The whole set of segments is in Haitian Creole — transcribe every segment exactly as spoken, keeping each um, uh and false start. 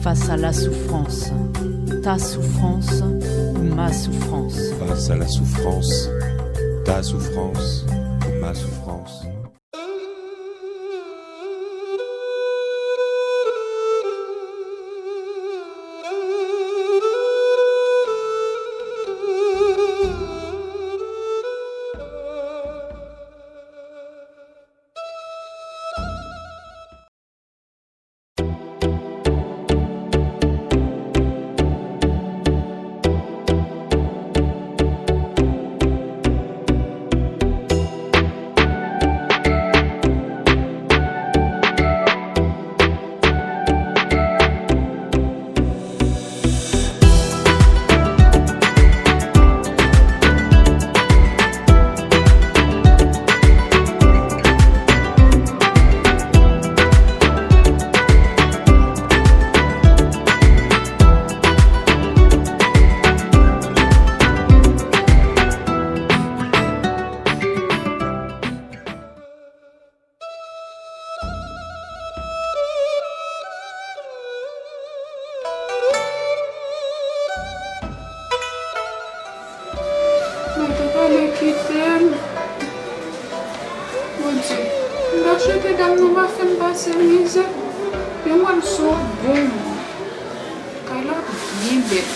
Face à la souffrance, ta souffrance ou ma souffrance. Face à la souffrance, ta souffrance ou ma souffrance. Mwen te pale kite m. Bondye, m pa swete dam nan pa fè m pase mizè. Men mwen m se yon bon moun. Kay la byen bèl.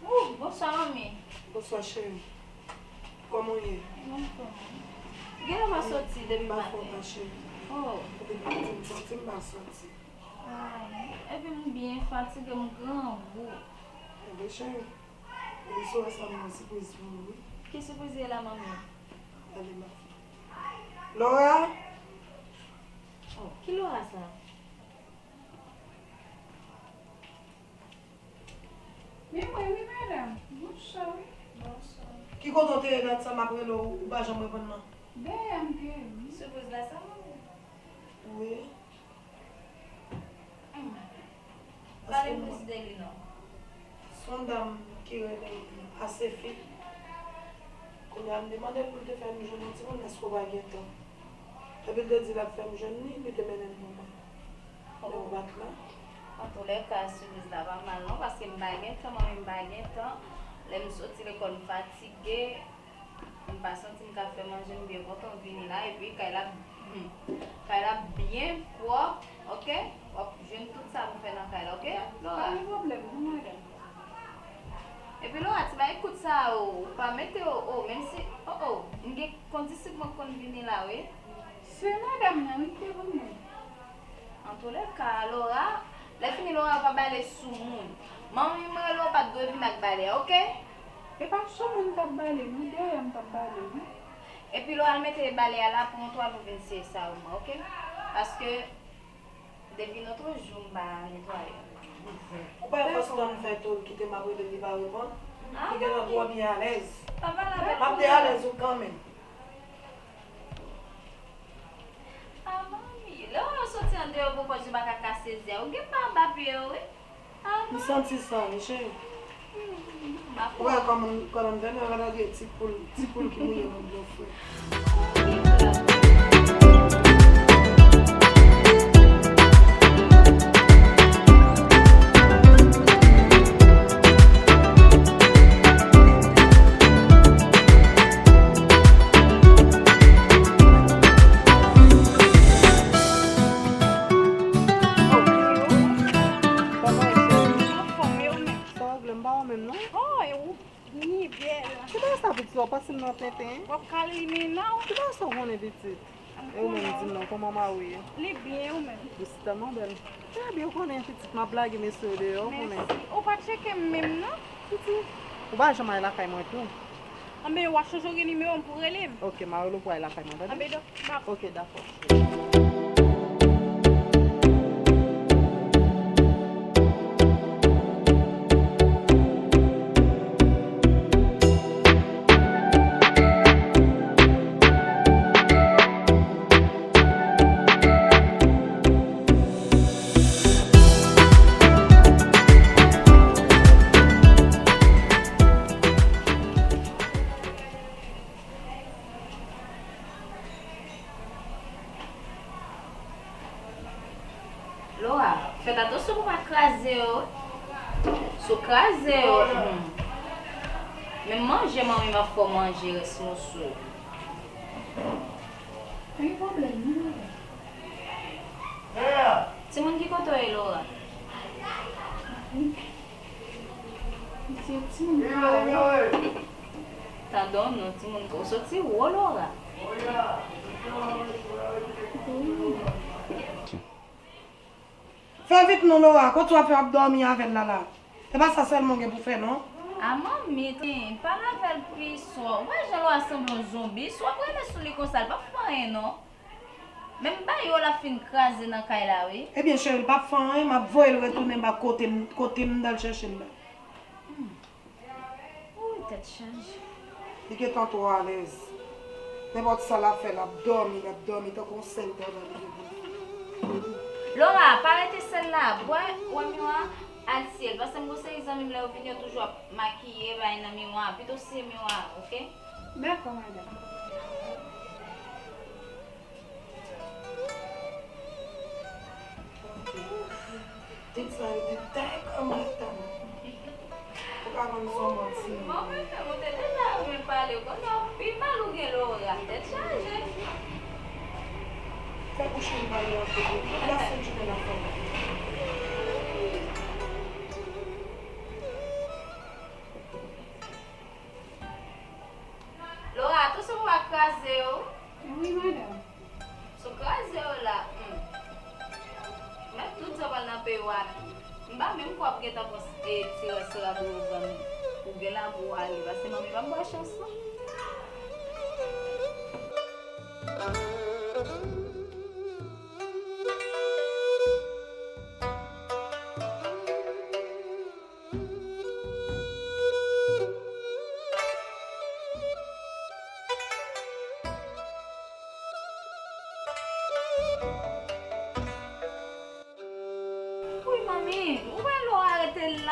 Ooh, bonswa, manmi. Bonswa, cheri. Kòman w ye? Mwen anfòm. Genlè w pa soti depi maten. M pa fè w pa, cheri. Oh. Depi maten, m santi m pa soti. Ay, epi m byen fatige, m grangou. Ebyen, cheri, mesye sa, m gen sipriz pou ou, wi. Ki sipriz ye la, manmi? Ale, ma fille. Laura! Oh. Ki Laura sa? Men mwen wi, madanm. Bonswa. Bonswa. Ki kote w te ye dat sa m ap rele w, ou pa janm reponn nan? Dèyè m te ye wi. Sou bouz la sa, manmi? Wi. Hmm. Pale m plis de li non. Se yon dam ki rele Asefi. Kounye a m te mande l pou l te fè m jwenn yon timoun, èske w pa gen tan? Epi l te di l ap fè m jwenn li, li te mennen l pou mwen. Lè w pa t la. Antoulèka, sipriz la pa mal non, paske m pa gen tan, mwen menm m pa gen tan. Lè m soti lekòl, m fatige. M pa santi m ka fè manje, m byen kontan m vini la, epi kay la, hmm, kay la byen pwòp, oke? W ap jwenn tout sa pou fè nan kay la, oke, Laura? Pa gen pwoblèm non, madanm. Epi Laura, ti bagay kout sa a, o, ou pa mete, o, o, menm si, o, o, m gen kondisip mwen konn vini la, wi. Se madanm nan, wi, ki te ban mwen. Antoulèka, Laura, lè fini Laura pa bale sou moun. Manmi m rele w, pa t dwe vin ak bale a, oke? E pa sou moun m t ap bale, non, dèyè m t ap bale, wi. Epi Laura, al mete bale a la pou yon twa jou vin siye sa pou mwen, oke? Paske depi lòt jou m pa netwaye. Ou pa wè fòs tan m fè tou, l kite m ap rele l, li pa reponn? Ah, li gentan twò byen alèz. M ap de alèz ou kanmenm. Ah, manmi, lè w soti andeyò pou pòt, ou pa ka kase zye a. Ou gen pa anba pye w, wi. Ah, manmi. M santi sa, wi, cheri. Hmm, m pa kwè. Ou wè kòman, kòman m fè, m lage ti poul, ti poul ki mouye nan dlo fre. Anfòm, e ou menm? Sa w ap vle, m pa wè w menm, non? Oh, e ou ni bèl. Ki bagay sa, pitit, w ap pase m nan tenten? W ap kale li mennen w? Ki bagay sa w konnen, pitit? E ou menm, di m non, kòman mari w ye? Li byen, ou menm? Li tèlman bèl. Trè byen, ou konnen, pitit, m ap lage mesye yo deyò, ou konnen. Mèsi. Ou pa tcheke m menm, non? Pitit, ou pa janm al lakay mwen tou. Anben, w a chonje w gen nimewo m pou rele m. Oke, m a rele w pou al lakay mwen, tande? Anben, dòk, dakò. Oke, dakò. Laura, fè atansyon pou w pa kraze yo. Si w kraze yo, hmm. Menm manje, manmi m ap fè w manje rès moso. Pa gen pwoblèm, non, madanm. Timoun, ki kote w ye, Laura? Misye timoun pa wè. Tande w non, timoun, ou soti wo, Laura. Fè vit non, Laura, kote w ap fè w ap dòmi avè l la la? Se pa sa sèlman w gen pou fè, non. A manmi, pale avè l pi swa. Ou wè jan Laura sanble yon zonbi? Si w ap rele sou li konsa, l p ap fè anyen, non. Menm bay yo l ap fin kraze nan kay la, wi. Ebyen, cheri, l p ap fè anyen, m ap voye l retounen ba kote m, kote m t al chèche l la. Hmm. Wouy, tèt chaje. Li gentan twò alèz. Nenpòt sa l ap fè, l ap dòmi, l ap dòmi, tankou yon sèl travay li gen pou l fè. Laura, pa rete sèl la, bwè, wè miwa, al siye l. Paske m gon seri zanmi m, lè yo vini, yo toujou ap makiye, bay nan miwa, pito siye miwa, oke? Dakò, madanm. Tout sa yo te tay kòm madanm. Ou ka konn son manti. Bon, mwen menm, ou te deja renmen pale, kounye a w pi mal ou gen Laura, tèt chaje. Fè bouch ou pale anpil, tout la sent jounen n ap fè. Laura, atansyon pou w pa kraze yo. Wi, madanm. Si w kraze yo la, hmm. Mèt tout sa pral nan peyi w a. M pa menm kwè w ap gentan pran ti rès la pou yon zanmi. Ou gen la pou w ale, paske manmi p ap ba w chans non. Ou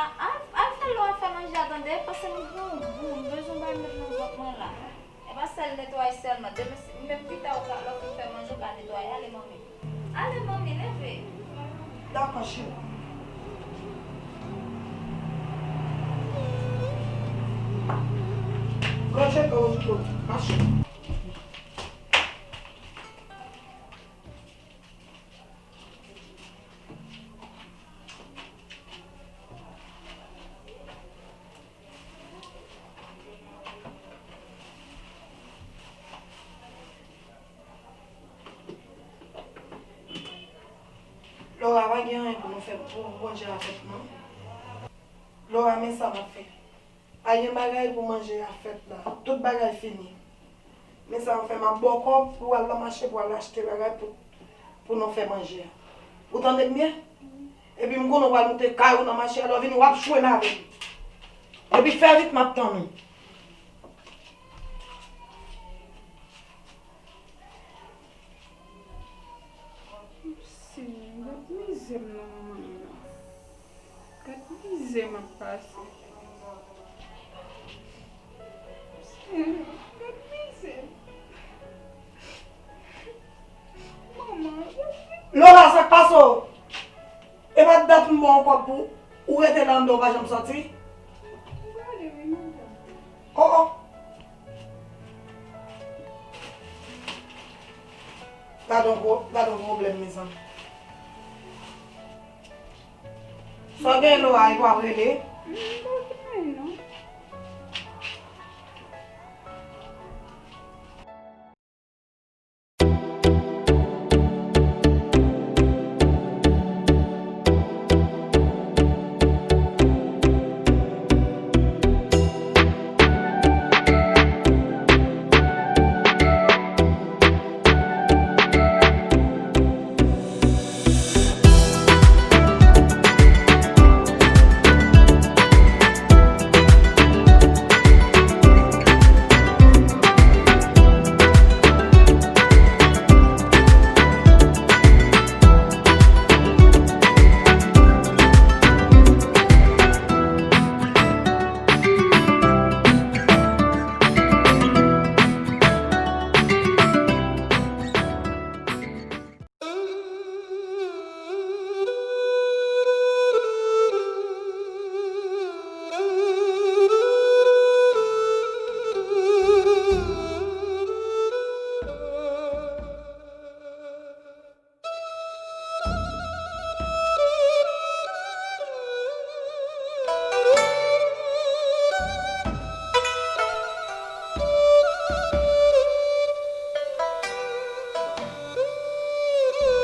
Al, al fè Lora fè manje a tande, paske m gen yon gou, m bezwen bay met nan vant mwen la. E pa sèl netwaye sèlman. Demen, si, menm pita ou ka, lè w fin fè manje, ou ka netwaye. Ale, manmi. Ale, manmi, leve. Dakò, cheri. Manje pa ou tou. Mache. Lora, pa gen anyen pou nou fè pou manje a fèt, non. Lora, men sa m ap fè. Pa gen bagay pou manje a fèt la. Tout bagay fini. Men sa m fè, m ap ba w kòb pou w al nan mache, pou w al achte bagay pou, pou nou fè manje a. Ou tande m byen? Epi m konnen w pral moute kay ou nan mache a, lè w vini, w ap jwenn avè m. Epi fè vit, m ap tann ou. Senyè, gad mizè m nan moman an. Gad mizè m ap pase. Senyè, gad mizè m. Manman, gad mizè m. Lora, sa k pase w? E pa dat m ba w kòb pou ou rete la anndan, ou pa janm sòti? M prale wi, madanm. Oh, oh. Gade yon gwo, gade yon pwoblèm, mezanmi. Sa w gen, Lora, e pa w rele? M pa gen anyen, non.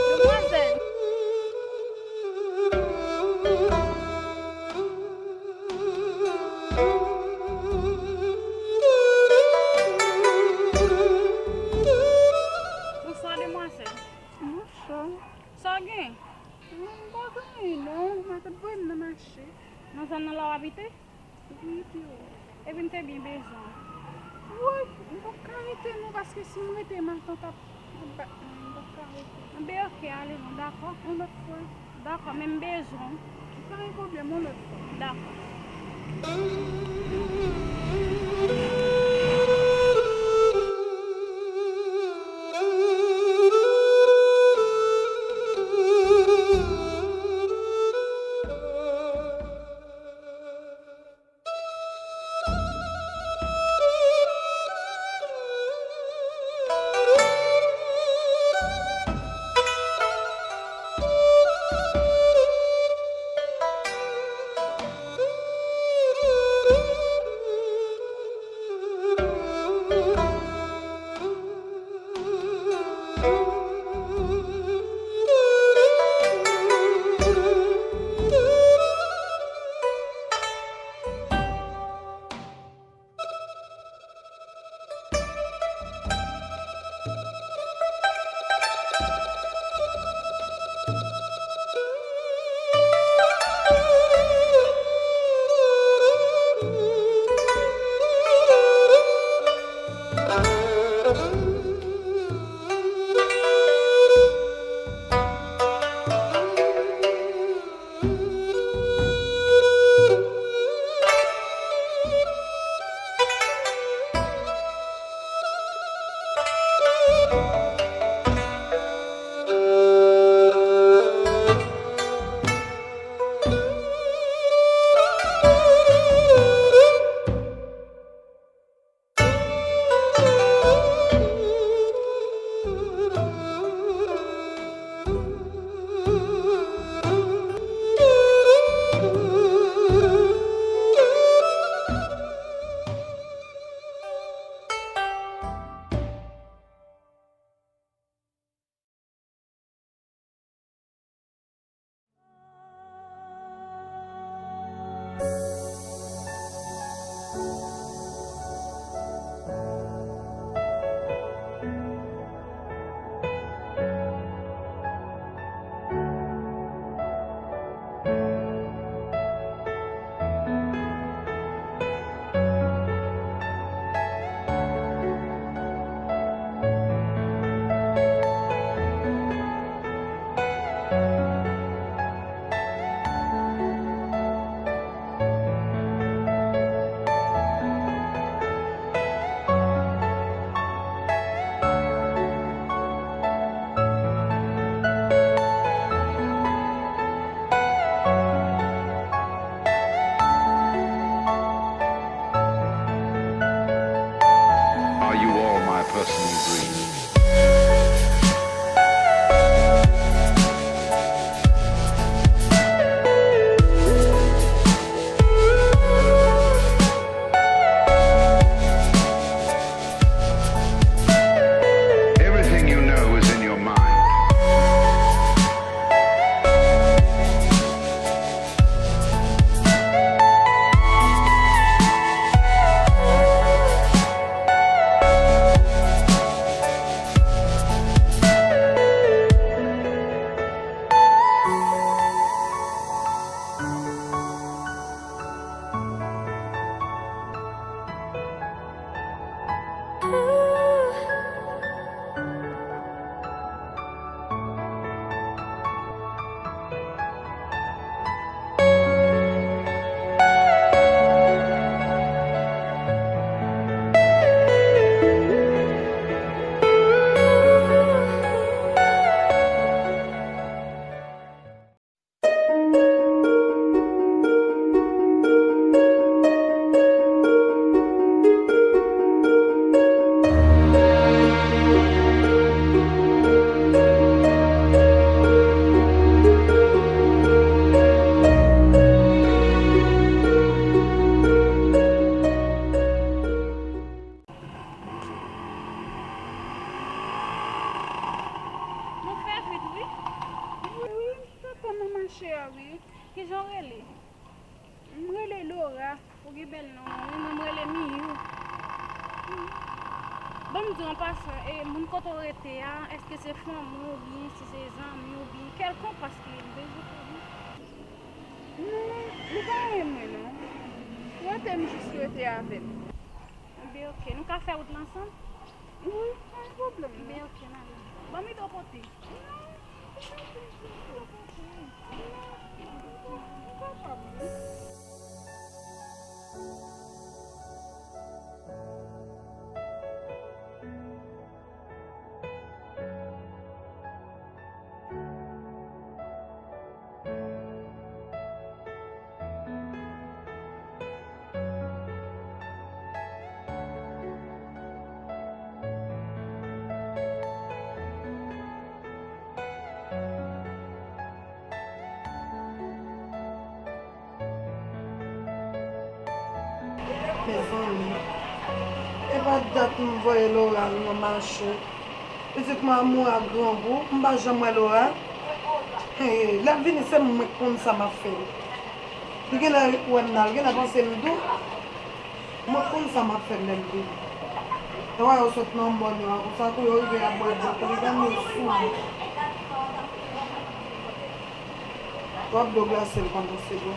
Demwazèl. Bonswa, demwazèl. Bonswa. Sa w gen? M pa gen anyen non, m ap voye m nan mache. Nan zòn nan la w abite? Wi, pi wo. Epi m te byen bezwen w. Woy, m p ap ka rete non, paske si m rete, matant ap, ap bat mwen, m p ap ka rete. Anben, oke, ale non, dakò? Yon lòt fwa. Dakò, men m bezwen w. Pa gen pwoblèm, yon lòt fwa. Dakò. Cheri, kijan w rele? M rele Laura. Ou gen bèl non, wi, mwen, m rele Miyou. Ban m di w an pasan, e, moun kote w rete a, èske se fanmi w oubyen si se zanmi w oubyen kèlkonk, paske m bezwen konnen. Non, li pa renmen mwen non. Rete m jis rete avè m. Ebyen, oke, nou ka fè wout la ansanm? Wi, pa gen pwoblèm non. Ebyen, oke, n ale. Ban m ede w pote. Non, Mezanmi, e pa dat m voye Laura nan mache. Pitit mwen amour a grangou, m pa janm wè Laura. Hey, lè l vini, se mwen k konn sa m ap fè. Li genlè wè m nan, li genlè panse m dou. Mwen konn sa m ap fè lè l vini. E wè yo sot nan mòn yo a, konsa kou yo rive y ap bwè dlo, kou li gade yo sou. W ap dlo glase l pandan se bwè.